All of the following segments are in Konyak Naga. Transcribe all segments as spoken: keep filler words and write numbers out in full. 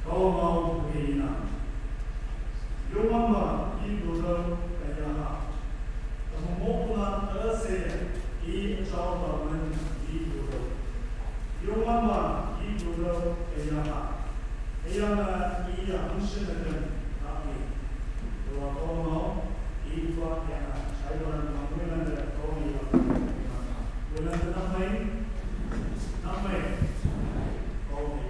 Kau ngau pukei ina. Yongan ba i dodau ka yaha. Tamu mokuna ka se i achaoba man i dodau. Yongan ba i dodau ka yaha. Ayana i ya hangshin akan rapi. Dua kau ngau i dua yana. Shaibaran mamuilan da kau ni la. Muilan da namai. Namai. Kau ni.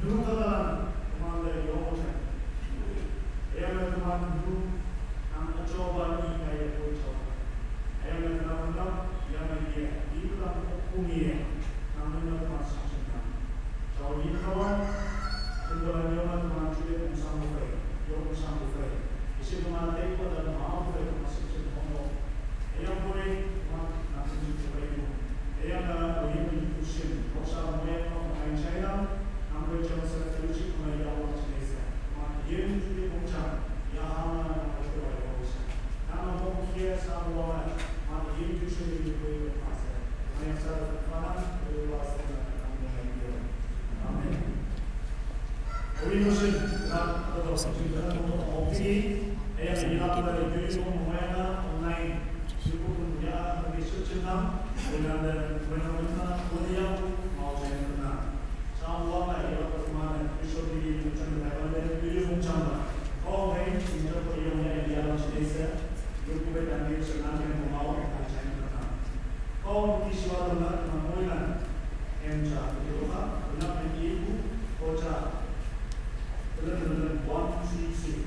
Nuru katalan, teman le yong chan. Ayana teman nuru ang achoba ni kaya ko choba. Ayana teman nuru, ayana dia, di teman ko kumia, ang nuru teman sasana. Chau yin kawan, tunggu la yong teman chude kung sang bufai, yong kung sang bufai. Isi teman teko dan mau bufai teman sasana kono. Ayang boy, teman, nanti cuci bayu. Ayang na, boy, boy, kusin. Boksa, moya, kau, main China. Ang boy, jam, sa, kaluci, kau, ya, wak, chinesa. Teman, ye, cuci, boksa. Ya, hama, na, kau, cuci, bayu, boksa. Nama, bok, kia, sa, wak, teman, ye, cuci, ye, boy, boy, masa. Teman, yang, sa, fana, boy, wak, sa, na, na, na, na, na, na. Amen. Kong ti siwa dona na moilan. Em cha, ti roha, na em ibu, ko cha. Telan, telan, one, two, three.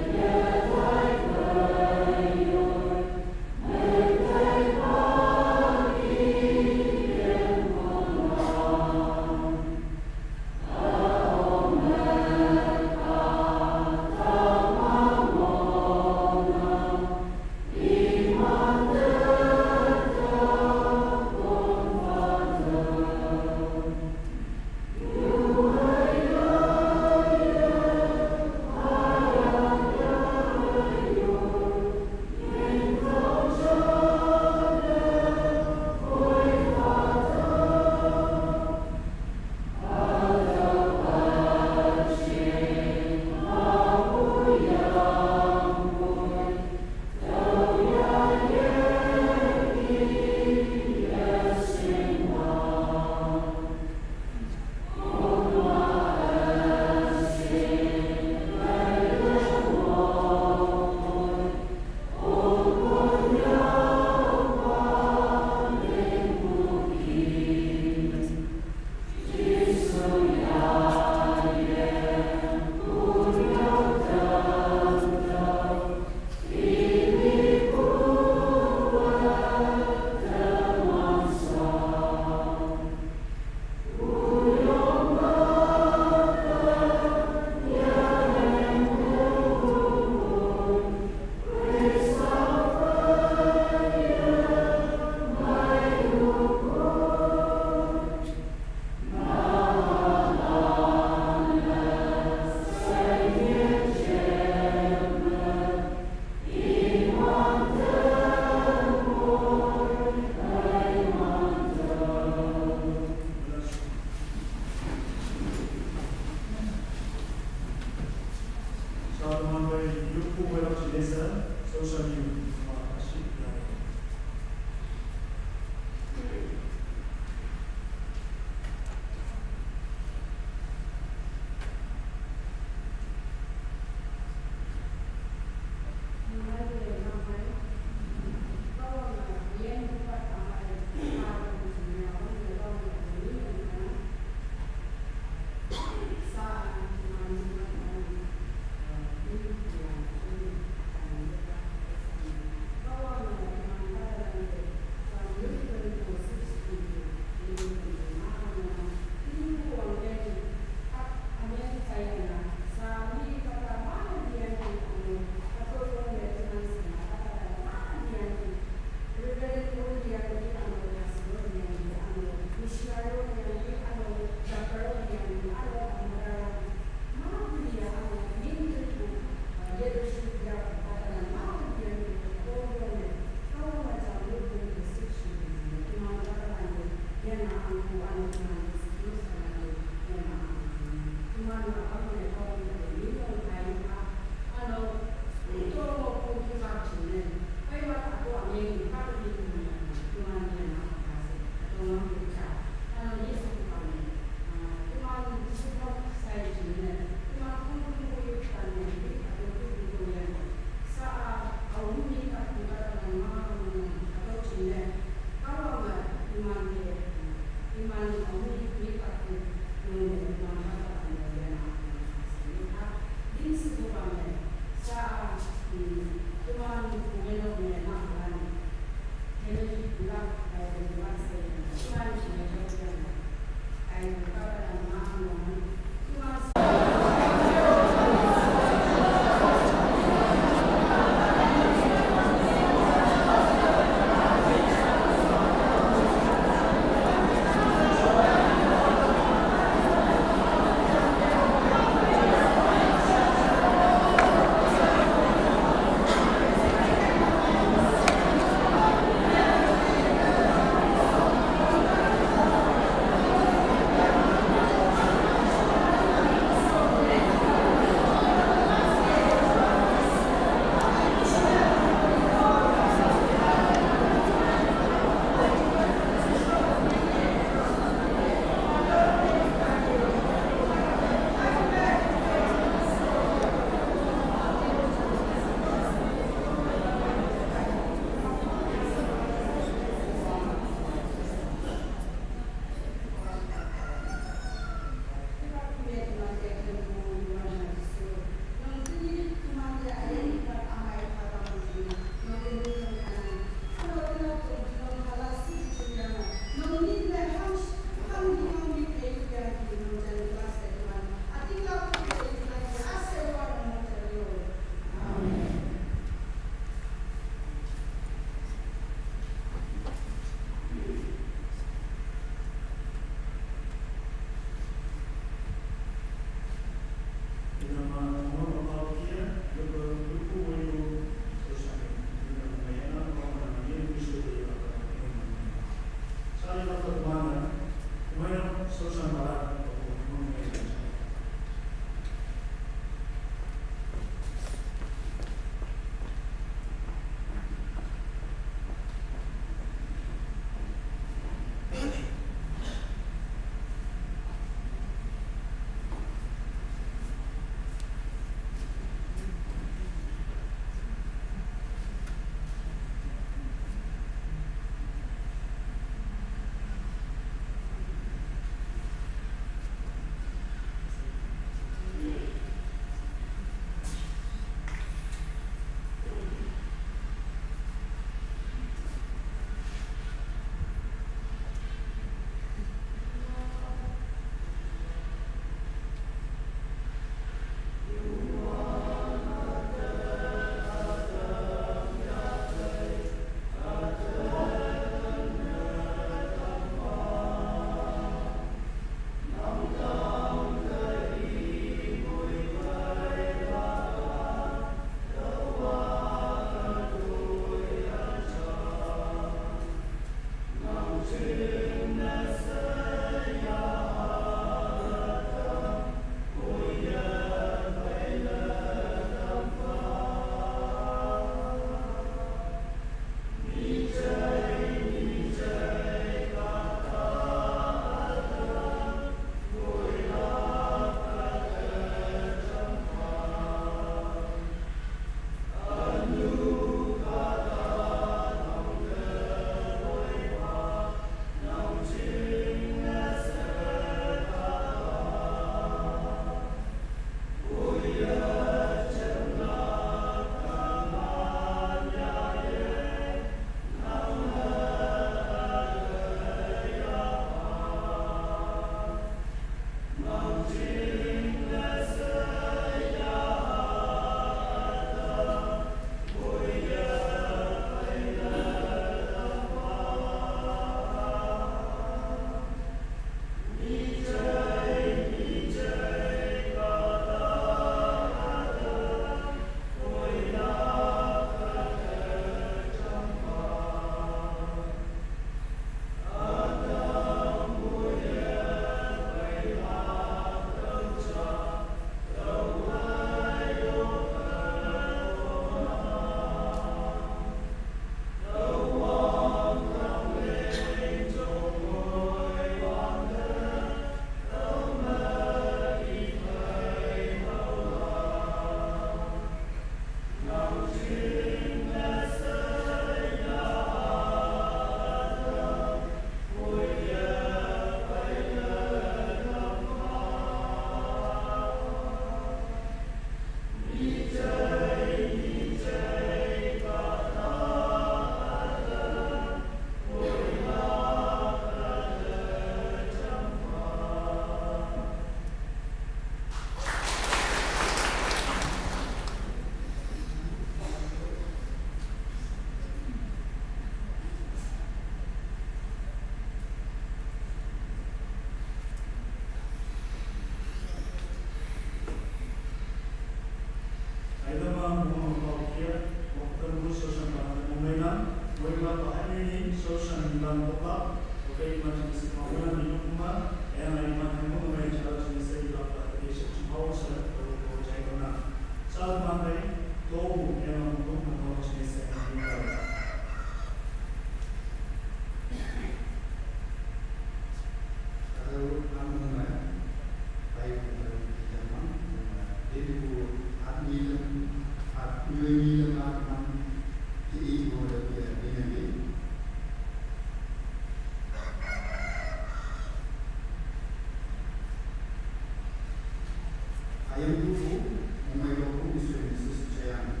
Ayang buku, Mumai Loku, Mister and Missus Chayang.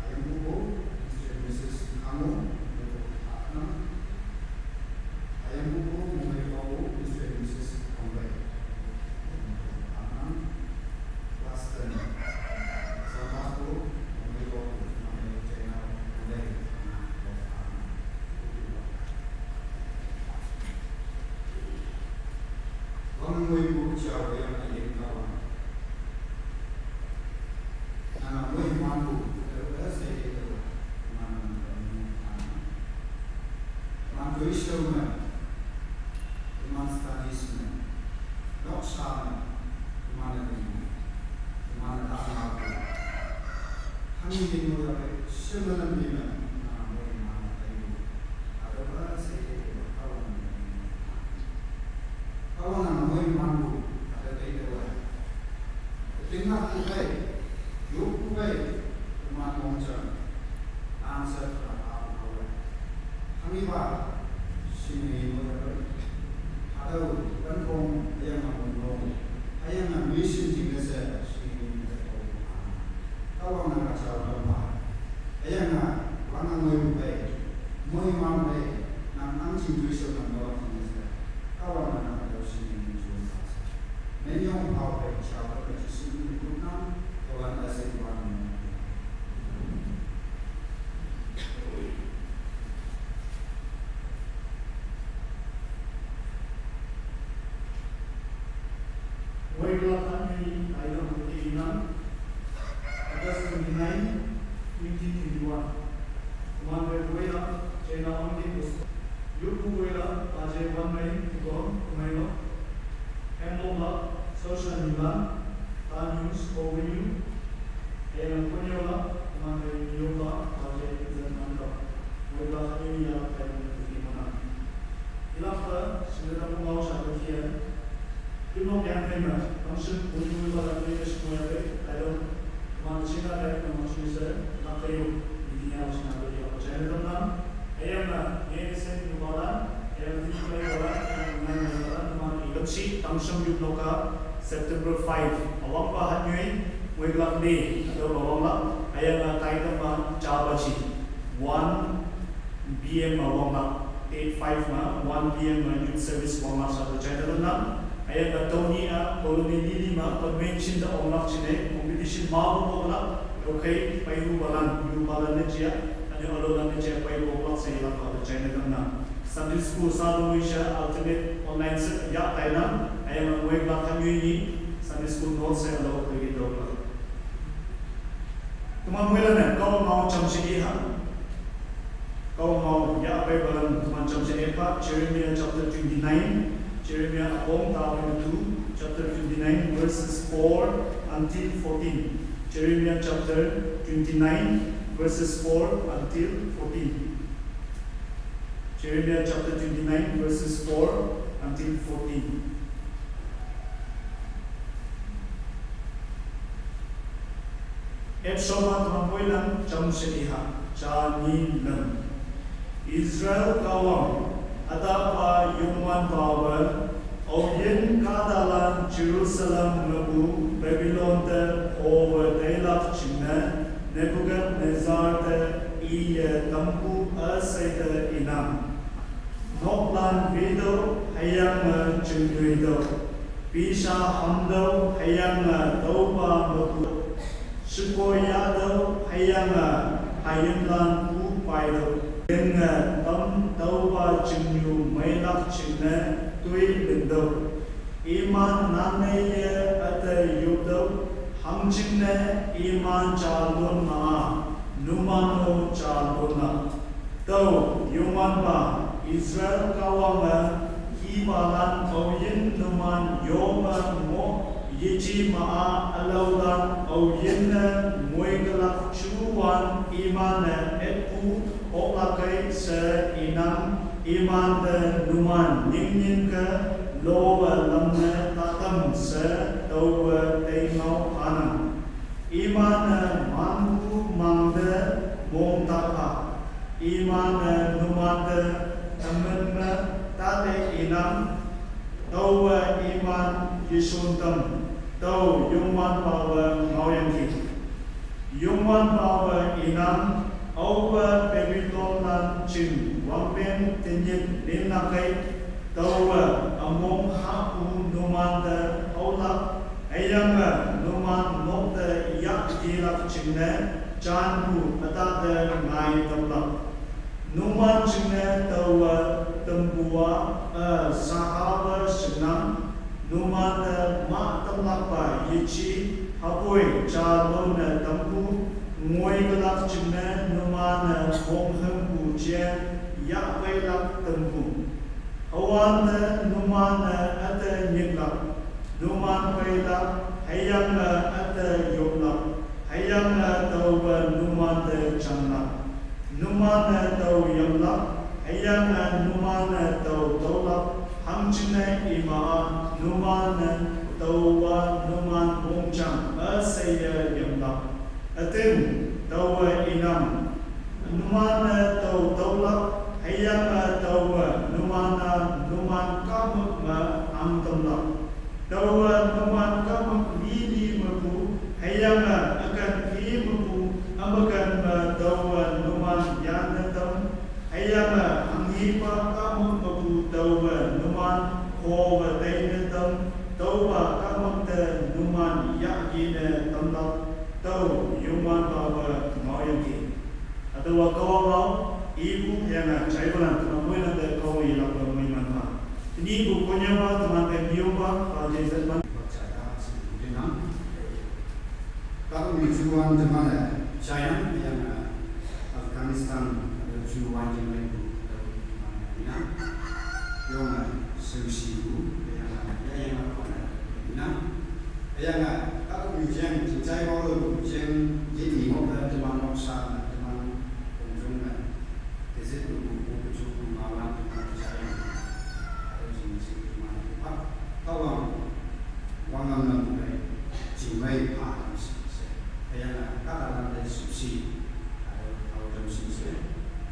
Ayang buku, Mister and Missus Kango, Ayang buku, Mumai Loku, Mister and Missus Kambay. Class ten. Sampai aku, Mumai Loku, Mumai Chayang, Kambay. Wang ngui bu chao yang ayen kawang. Nana ngui man bu, ada ada saya itu, man man man man. Man tu isu man, man studies man, noksa man, man ada man, man ada apa. Kami di ngui apa, semalam ni man, nana ngui man ada itu. Ada apa saya itu, kawang. Kawang nang ngui man bu, ada dai da wa. Tingna ku bai, yu ku bai, man mong chan. Answer ka a ku bai. Hangi ba, sini ni mo da bai. Ada u, kan kong, ayang na mong mong. Ayang na mission jing da se, sini ni mo da bai. Kawang nang ka chao da ba. Ayang na, wang na ngui bu bai. Ngui man bai, nang ang jing dui so nang ba wa jing da se. Kawang nang ka chao sini ni mo da bai. Menyong pau bai chao bai chi sin ni kut nang, kawan da se wan. Wai la kan ni, ai dong ni nang. August twenty-nine, twenty twenty-one. Kuman bai wai la, China on di bus. Yu ku wai la, ba je wan bai, ku ko, kumai lo. Hem lo la, social media, ta news, ko wai yu. Ayang ko nyo la, kuman bai yu la, ba je, zan man lo. Wai la kan ni ya, ta ni, ki mana. Ilak ta, sila ta mo mau sa ko kian. Yu no yang kai ma, tang shin, wai yu la, ta ni, shi mo ya bai, ai dong. Kuman shin la, ta ni, kuman shin sa, na kai yu, ni ya, shin la, ta ni, ko chai na dong na. Ayang na, ye sen yu ba la, ayang ti kai ba la, ayang na na ba la, kuman yu. Lam shi, tang shin yu no ka, September five. Awang ba han yui, wai la ni, ada ba wang la, ayang na tai ta ma, cha ba chi. One B M ma wang la, eight five ma, one B M ma youth service wang la sa ta chai ta na. Ayang ka Tony a, colony ni ni ma, convention da wang la chine, competition ma wang la, okay, pai hu ba lan, yu ba lan ne chia, ani alo lan ne chia, pai wang la sa ya la ka ta chai ta na. Sunday school sa lo sha, alternate online se ya tai na, ayang wai la kan yui ni, Sunday school notes se alo ko ye do la. Tuma wai la ne, kau mau cham shi ha. Kau mau ya bai balan tuman cham se epa, Jeremiah chapter twenty-nine, Jeremiah apong ta wen two, chapter twenty-nine, verses four until fourteen. Jeremiah chapter twenty-nine, verses four until fourteen. Jeremiah chapter twenty-nine, verses four until fourteen. Ep shoma tuma wai la cham se ha, cha ni lam. Israel kawang, ata pa yungwan pa wa, au yin ka ta la Jerusalem ngabu Babylon te ho wa tai lak ching ne, Nebuchadnezzar te i ye tampu a sai te inang. Nok lan wi do, hayang ma ching nui do. Pi sha ham do, hayang ma tau pa ma pu. Shiko ya do, hayang ma hayim lan pu pai do. Yen nga tam tau pa ching yu mai lak ching ne tui lin do. Iman nan ne ye ate yu do. Hang ching ne iman cha lun ma a. Numan o cha lun ma. Tau, yoman ba, Israel kawang a, hi ba lan au yin numan yom a mo, ye chi ma a, alau lan au yin ne, ngoi kalak chu wan, iman ne, et pu, ok la kai se, inang, iman de numan, ning ning ke, lo wa lam ne, ta tam se, tau wa, tei ngau, anang. Iman ne, man pu, mang de, mong ta pa. Iman ne numan te temen me tate inang. Taowe iman yeshon tam, tao Youngwanpawe ngaoyangki. Youngwanpawe inang, aope Babilonlan ching wangpeng tenyih linlakei, taowe ümong hahpu numante aolak, hüyange numan nokte yahyelak jingne janpu ütahte ngai tamlak. Numan jingne taowe tempu-a, eh, sahawe shingnang, numante mah tamlakpa yeje, hüpoi jalonne tampu, ngoikelak jingne numan-e monghümpu jeng yahpeilak tampu. Hüwante numan-e üte nyiklak, numan peilak, hüyange üte yoplak, hüyange taowe numante janlak. Numan-e tao yamlak, hüyange numan-e tao taolak, hangjingne ima-a numan-e taowa numan mongjang üsheiye yamlak. Üting taowe inang, numan-e tao taolak, hüyange taowe numan-a numan kahmük me angtamlak. Taowe numan kahmük lili mepu, hüyange üken phi mepu, ümeken me taowe numan yanne tam, hüyange hanghepa kahmük mepu taowe numan howe teine tam, taopa kahmük te numan yahyene tamlak, tao Youngwanpawe ngaoyangki. Hatüowa Kahwang ngao, ipu hüyange jaipulan teman moilante Kahwang yelakpe moiman pha. Tenyihpu konnyüopa teman phei nyüopa, pa Jason pan. Kahtok nyu juwan teman-e, China, hüyange Afghanistan, hatüo juwan jemeipu, hatüo teman-e inang. Yonge, shaoshipu, hüyange, yayange, inang. Hüyange, kahtok nyu jeng, jingjai mao lo nyu jeng, yinyi ngohpe teman noksa me, teman kongjong me. Tezit lupu, pu peju, pu mawan, teman jai. Hatüo jing, jing, teman, pa, Kahwang, wanglam lam pei, jingmei pha lam shi she. Hüyange, kahtalan te shüpshe. Hatüo, hatüo lam shi she.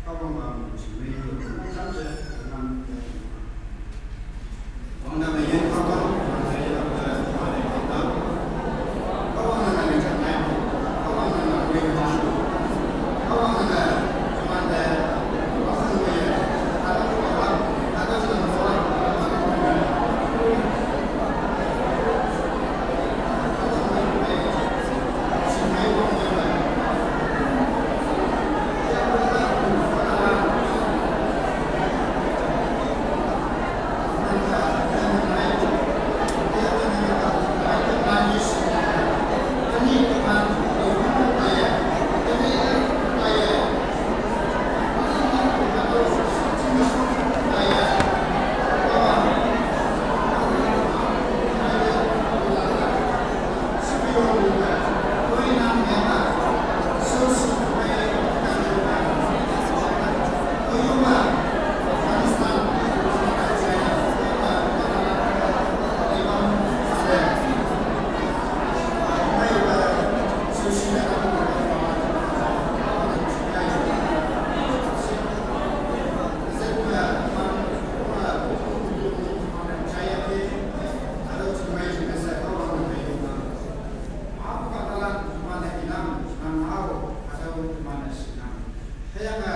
Kahwang lam jingmei yo, lam she, lam, wanglam me yin Kahwang, Hüyange,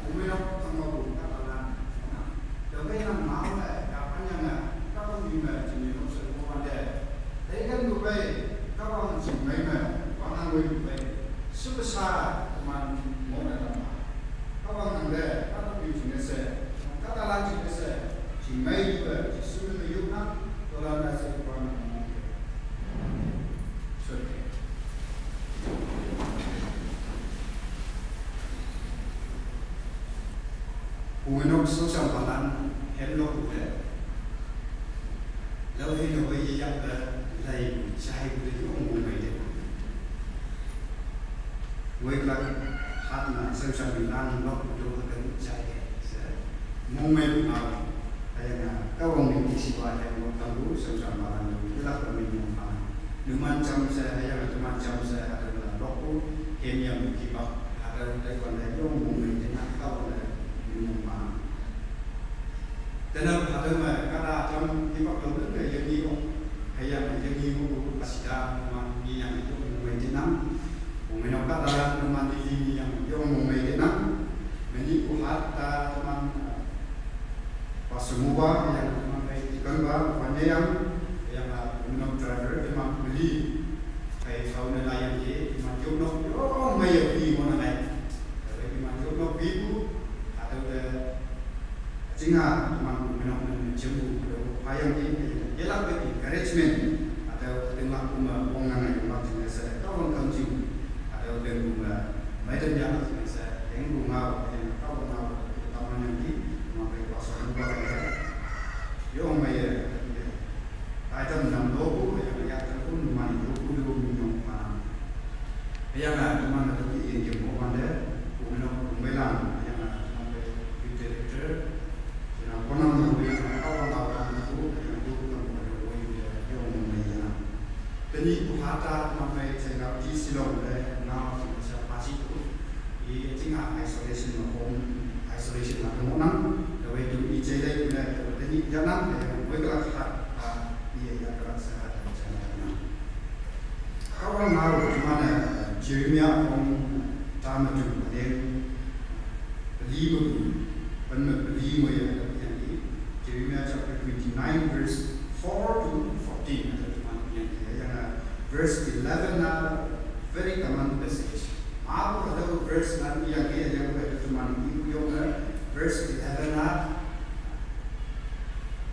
mongmeinok tangme pu kahtalan, tüokhei nang ngao-e, ya hüyange, Kahwang nyu me, jingmei nok she ngohwante. Teiken pu pei, Kahwang jingmei me, wangnang woi pu pei. Shüpshe, teman ngohne tamma. Kahwang nangte, kahtok nyu jingne she, kahtalan jingne she, jingmei yupe, Jesu me yupnang, tüolan-e she wang nang. Pungeinok shaoshampalan hemlok pute. Lao hei ne hoi yeyakpe, lei jai pute yong mongmei te. Woiklak hatna shaoshan lang nok pute haken jai she. Mongmei pute. Hüyange, Kahwang ningti shipa hemlok tampu shaoshampalan yelakpe mei mong pha. Numan jamshe, hüyange teman jamshe, hatüo me lokpu, hemyam hipak, hatüo taiwan te yong mongmei tenang Kahwang te mei mong pha. Tenap hatüo me, kahta Hipak lo ne yang ni ong, hayang yang ni ong, pasida man ni yang ni ong mai de nang. Ong mai no ka da man di ni yang ni ong mai de nang. Meni ku hat ta teman, uh, Pastor Muba, yang teman kai ikan ba, pande yang, yang, uh, ong mai no driver teman beli. Kai kau ne la yang ye, teman yo no, yo mai ya bi mo na nai. Kai teman yo no bi bu, atau de Chinga teman ku menok men jembu, atau payang di, yelak be encouragement, atau tengah kuma pong nang ayu mak jing se, kau bang kam jing, atau deng kuma, mai dem ya mak jing se, deng kuma, yang kau bang ngau, taman yang di, teman kai pasal muka ya. Yo mai ya, ya. Item nam doku, ya, ya, telepon, mani doku, doku, minyong, mana. Yang na teman na tu yang jembu, mana, ku menok, ku melang, yang na teman kai, director, Sina konang tu yang kau kau kau tu yang tu kan pada woi dia yang mana ya. Teni ku hata teman kai China di Shillong le ngau tu siapa sih tu. I chinga isolation ma home, isolation ma tu monang. Kawai tu i China tu le tu teni janang yang woi kelak hat, ah, iya ya kelak sehat dan jangan. Kawan ngau di mana Jeremiah ong tama tu pada beli mu, pen beli mu ya yang di Jeremiah chapter twenty nine verse four to fourteen ada teman yang di yang verse eleven na very common passage. Aku ada verse nan yang di yang ada teman ibu yang verse eleven na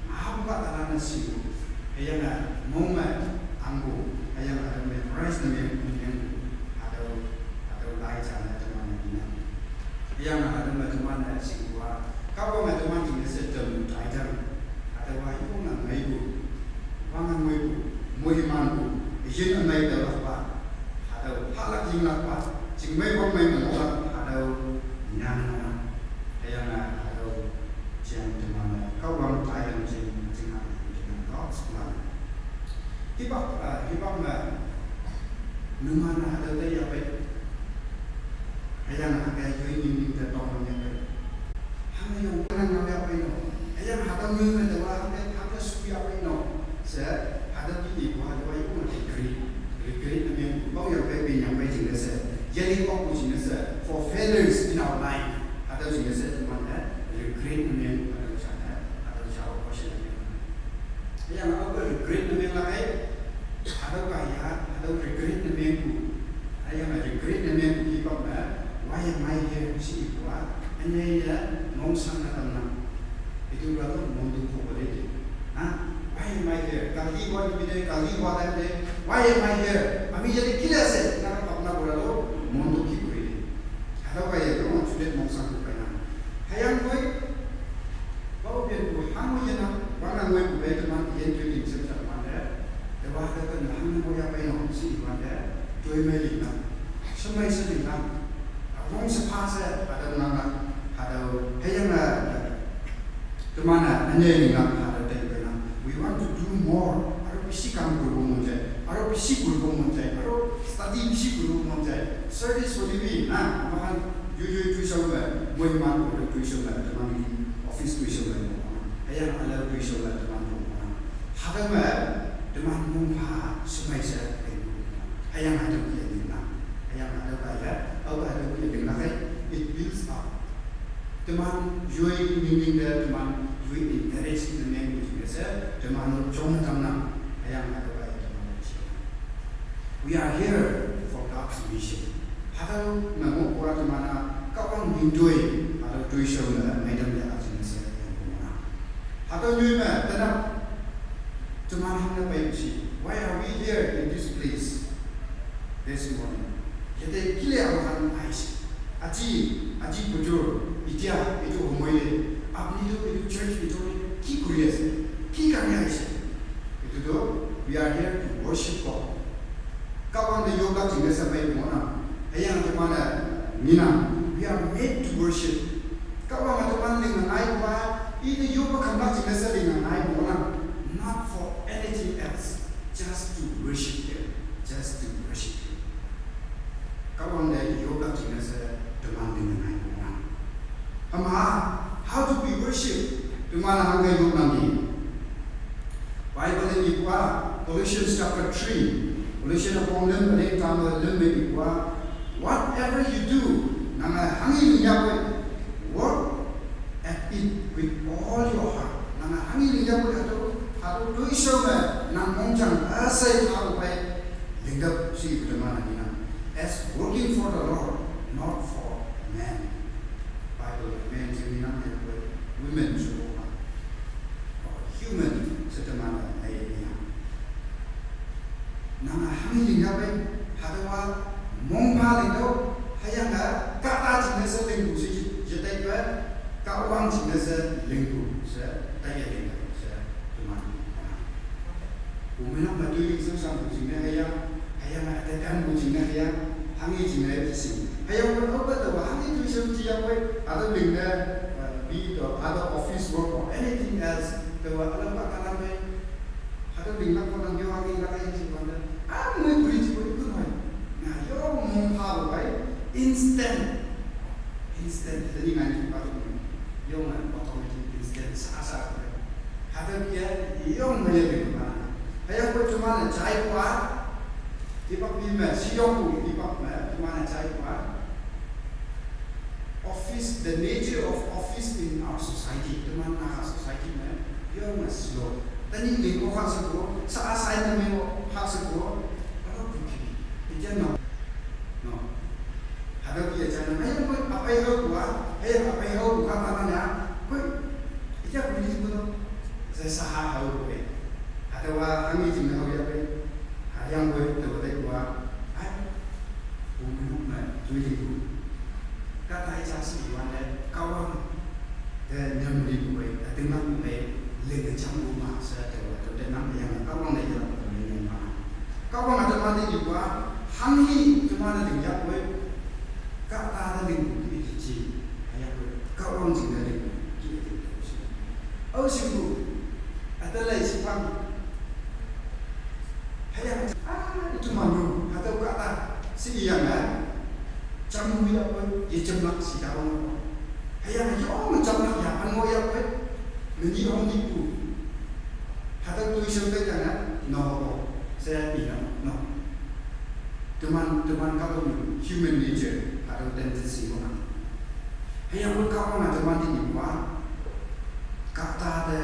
Maha buka tanah na simu. Ayang a mong ma angbu. Ayang a memorize na meng meng. Atau atau lai chana teman na ina. Ayang a teman teman na simu wa. Kau ma teman ina se tem tai jang. Atau wa yu na mai bu. Wa ngan mai bu. Mui man bu. Yin a mai da la pa. Atau halak yin la pa. Jing mai wa mai na la. Atau nyang na. Ayang a atau Jeng teman, kau bang tayang jeng, jeng apa, jeng God's plan. Hibak, ah, hibak ma, numan ada te ya pe. Ayang ada yoi ning ning te tong ya pe. Hang yong kana ngau ya pe no. Ayang ada yoi ma te wa hang te hang te su ya pe no. Se ada ti ni wa wa yong ma regret. Regret na meng bau ya pe pe yang pe jeng se. Yali kok ku jeng se. For failures in our life. Atau jing se teman ya, regret na meng, atau jana, atau jauh pasal na meng. Yang apa regret na meng lakai, atau kaya, atau regret na meng ku. Yang regret na meng ku hibak na, why am I here si ibu a, anya ya, mong sang na tam na. Itu berarti mong tu ko boleh. Ha? Why am I here? Kali wa ni bide, kali wa time de. Why am I here? Ami jadi kila se, na kapna bola lo, mong tu ki boleh. Hadaw kaya yung ang sulit mong sang ku kaya. Hayang koi, bau bian ku hang mo yan ang, wang ang wai ku bai teman, yan tu yin sem sa teman de. Te wa hadaw kan hang mo ya bai no, si iman de. Doi mai ling na. Semai se ling na. Wong se pa se, hadaw nang na. Hadaw, hayang na. Teman na, ane ling na, hadaw tai bai na. We want to do more. Aro bisi kam kurbo monjai. Aro bisi kurbo monjai. Aro study bisi kurbo monjai. Service ko dibi na. Mahan yui yui tuition ba. Moi man ko tuition ba. Teman ni office tuition ba. Ayang ala tuition ba teman ko. Hadang ba teman mong ha semai sa. Ayang hadang kia ding na. Ayang hadang ba ya. Au hadang kia ding na kai. It builds up. Teman yoi ningning de teman yoi encourage na meng jing se teman no chong tam na ayang na ba teman. We are here for God's mission. Hadaw na mo kora teman na kawang ningdoi hadaw doi show na mai dam ya jing se. Hadaw nyoi ma tanap teman ham na pai si. Why are we here in this place this morning? Yate kile awahan aise. Aji, aji bujur, itia, itu homoile, apni tu itu church itu ki kuri ase, ki karne aise. Itu tu, we are here to worship God. Kawan de yoga jingle sampai mona. Ayang de mana mina, we are made to worship. Kawan de mana ling ngai ba, itu yoga kamba jingle sa ling ngai mona. Not for anything else, just to worship Him, just to worship Him. Kawang de yoga jingle se teman dengan ngai mona. Hama, how do we worship? Teman hangga yoga ni. Colossians chapter three, Colossians apong lim, lim tama lim me ikwa, whatever you do, nanga hanghi lingyapwe, work at it with all your heart. Nanga hanghi lingyapwe hato, hato tuisho me, nang mongjang asai hato pe, lingyap si ipu teman nina. As working for the Lord, not for men. Bible men jing nina, women jing nina. Human, se teman-e hei ya. Nanga hanghi lingyapwe, hadawa mongpha lingto, hüyange kahta jingne she lingpu she, jetai pe, Kahwang jingne she lingpu she, taiye lingto she, teman-e. Women-a ma tui ling shang shangpu jingne hüya, hüyange ate kanpu jingne hüya, hanghi jingne she. Hüyange opa taowa hanghi tui shang jiyapoi, hatüo lingne, uh, be it other office work or anything else, taowa alam pa kalam pe. Hatüo linglak pa nang yo hanghi lak ye jing wante. Ah, moi puri ji puri kun hoi. Na yo mongpha lo pai, instant. Instant. Tani ngai ni pa lo. Yo ngai automatic instant sa sa. Hatüo ke yo ngai ye pa. Hüyangpoi teman-e jaipu-a, hipak ni me, shiyongpu, hipak me, teman-e jaipu-a. Office, the nature of office in our society, teman Naga society me, yo me slow. Tani ling ko ha seko, sa asai me ko ha seko, alo kuki. Ija no. No. Hatüo ke ija no. Hüyangpoi apai hao wa, hüyang apai hao wa, kata ya. Koi, ija kuki seko no. Saya saha hao pe. Hatüowa hanghi jingne hao ya pe. Hüyangpoi taowa taipu-a, ai, women-a ma tui lingpu. Kahta ja shi wante, Kahwang te nyam lipu pei, ütinglakpu pei, linge jangpu ma she taowa, tüote nang yange Kahwang te yelakpu linge ma. Kahwang-a teman te ipu-a, hanghi teman-e lingyapoi, kahta te lingpu ki ji, hüyangpoi, Kahwang jingne lingpu ki ji. Ao shingpu, üte lai shipang, Hüyange, ah, itu manu, hatüo kahta, shi iyange, jam hu yapoi, ye jamlak shi tao. Hüyange, yong jamlak ya, an mo yapoi, meni hong nipu. Hatüo toi shao te jange, no, she ina, no. Teman, teman Kahwang human nature, hatüo tendency mo nang. Hüyangpoi Kahwang-a teman te ipu-a, kahta te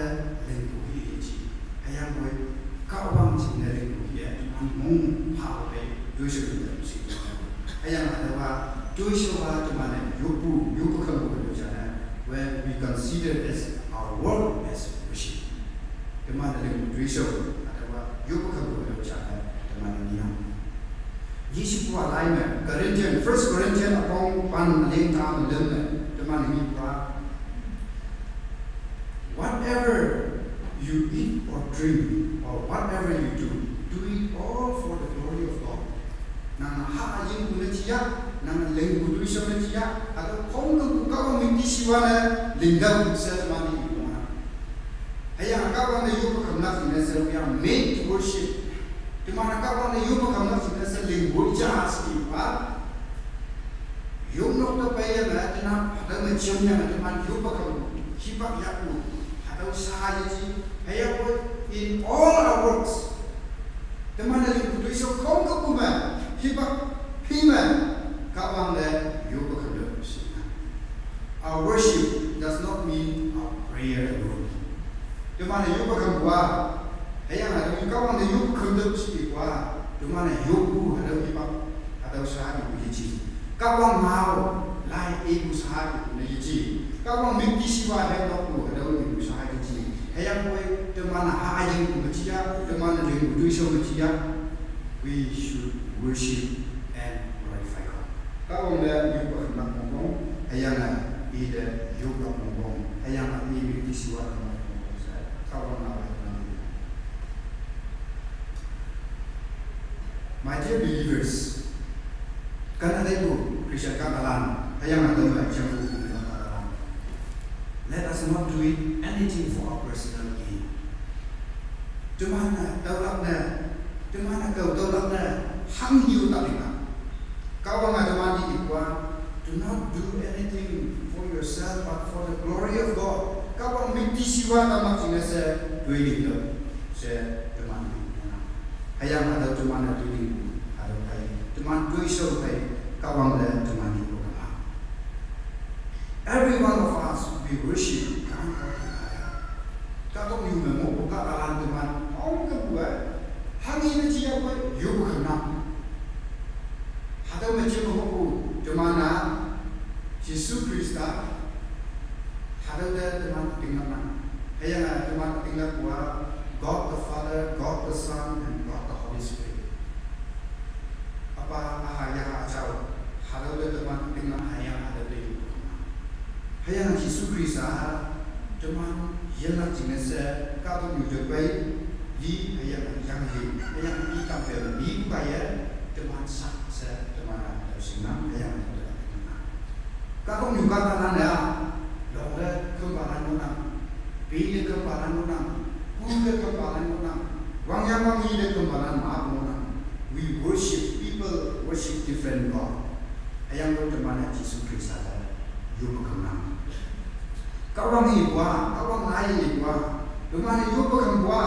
lingpu hi yeji. Hüyangpoi Kahwang jingne lingpu hi ye, teman mongpha pe, toishao te lingpu shi. Hüyange hatüowa, toishao-a teman-e yoppu, yoppu khangpu lo jane, when we consider as our work as worship. Teman-e lingpu toishao, hatüowa yoppu khangpu lo jane, teman-e nang. Yesu pu alai me, Corinthian, First Corinthian apong pan aling ta me lem me, teman-e ngi pa. Whatever you eat or drink, or whatever you do, do it all for the glory of God. Nang ha yingpu ne jia, nang lingpu toishao ne jia, hatüo khongkümpu Kahwang müktishiwa ne, lingdao she teman-e ipu ma. Hüyange Kahwang te yoppe khamlak jingne she, we are made to worship. Teman-e Kahwang te yoppe khamlak jingne she lingpu ja shi pa. Yopnok te peiyange, teman hatüo me jemyange teman yoppe khampu, hipak yakpu, hatüo sha yeji, hüyangpoi in all our works. Teman-e lingpu toishao khongkümpu me, hipak phi me, Kahwang te yoppe khamlak shi. Our worship does not mean our prayer alone. Teman-e yoppe khampu-a, hüyange hatüo Kahwang te yoppe khamlak shi ipu-a, teman-e yoppu hatüo hipak, hatüo sha ipu yeji. Kahwang ngao, lai ipu sha ipu ne yeji. Kahwang müktishiwa hemnokpu hatüo ipu sha yeji. Hüyangpoi teman-e ha yingpu me jia, teman-e lingpu toishao me jia. We should worship and glorify God. Kahwang te yoppe khamlak mongpong, hüyange ite yoppe mongpong, hüyange i müktishiwa khamlak mongpong she, Kahwang ngao-a. My dear believers, kana taipu Christian kahtalan, hüyange hatüo me jangpu kahtalan. Let us not do it anything for our personal gain. Teman-e tüolak ne, teman-e kao tüolak ne, hanghe-o ta linga. Kahwange teman te ipu-a, do not do anything for yourself, but for the glory of God. Kahwang müktishiwa tamlak jingne she, toi lingtüoh she teman te. Hüyange hatüo teman-e tüoting, hatüo phei, teman toishao phei, Kahwang te teman-e yoppe kema. Every one of us, we worship God. Kahtoknyu me ngohpu kahtalan teman, ongkepu-e, hanghe ne jiyape yoppe kema. Hatüo me jeme ngohpu teman-a, Jesu Khrista, hatüo te teman ütinglaknang. Hüyange teman ütinglakpu-a, God the Father, God the Son, and God the Holy Spirit. Üpa, Üha, Yaha, Üjao, hatüo te teman ütinglak, hüyange hatüo te yoppe kema. Hüyange Jesu Khrista, teman yelak jingne she, kahtoknyu te pei, li, hüyange yanghe, hüyange i tampe lipu kaiye, teman sak she, teman-a tüo shingnang, hüyange hatüo te ütinglaknang. Kahtoknyu kahtalan-a, longle kempalan ngohnang, pei te kempalan ngohnang, pu te kempalan ngohnang, wangyang wangyi te kempalan ma ngohnang. We worship, people worship different God. Hüyangpoi teman-e Jesu Khrista te yoppe kema. Kahwang ipu-a, Kahwang lai ipu-a, teman-e yoppe kempu-a,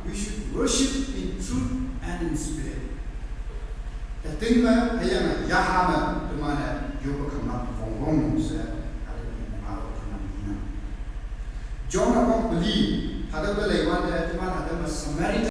we should worship in truth and in spirit. Üting me, hüyange yaha me, teman-e yoppe kema wongwong she, hatüo ipu-a teman inang. John üpong peli, hatüo te leiwante, teman hatüo me Samaritan